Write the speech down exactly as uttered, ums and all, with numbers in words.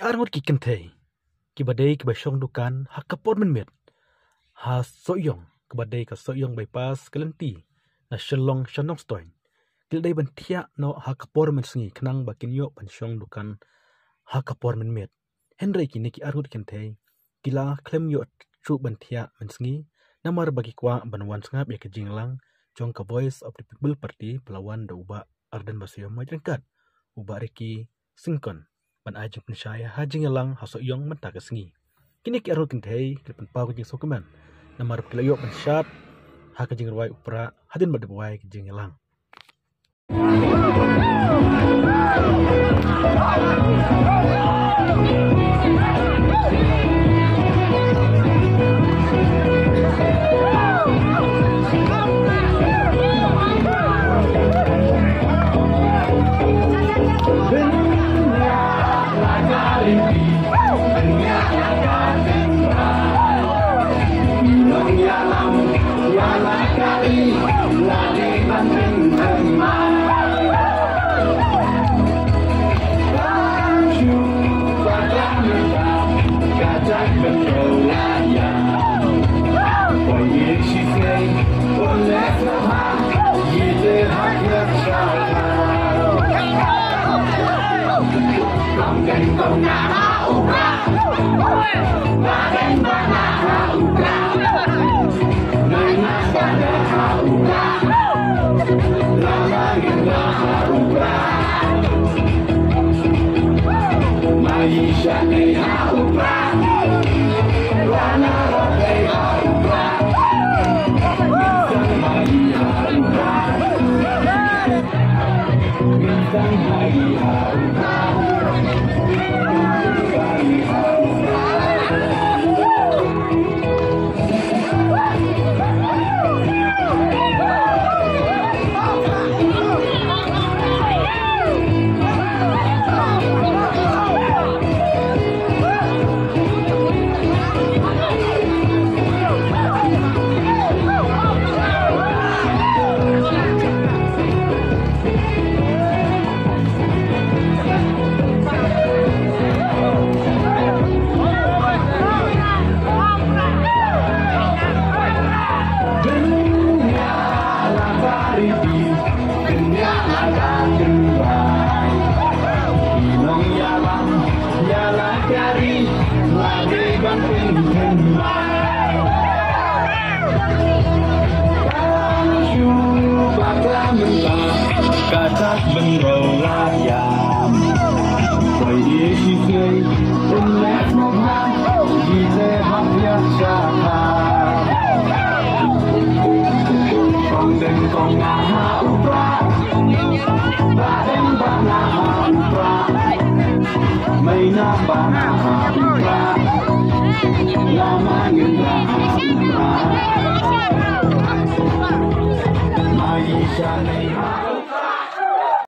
arngut ki kynthei kiba dei kiba shong dukan ha ka por mynmiet ha Sohiong, kaba dei ka Sohiong Bypass, ka lynti na Shillong sha Nongstoiñ, ki la dei ban thiah noh ha ka por mynsngi khnang ba kin ïoh ban shong dukan ha ka por mynmiet. Hynrei kine ki arngut kynthei ki la khlem ïoh shuh ban thiah mynsngi, namar ba ki kwah ban wan sngap ïa ka jingïalang jong ka Voice of the People Party ba la wan da u Bah Ardent Basaiawmoit ryngkat u Bah Ricky Syngkon ban ai jingpynshai ha jingïalang ha Sohiong mynta ka sngi. Kine ki arngut kynthei ki la pynpaw ka jingsngewkmen namar ba ki la ïoh ban shad ha ka jingrwai u Prah hadien ba dep wai ka jingïalang.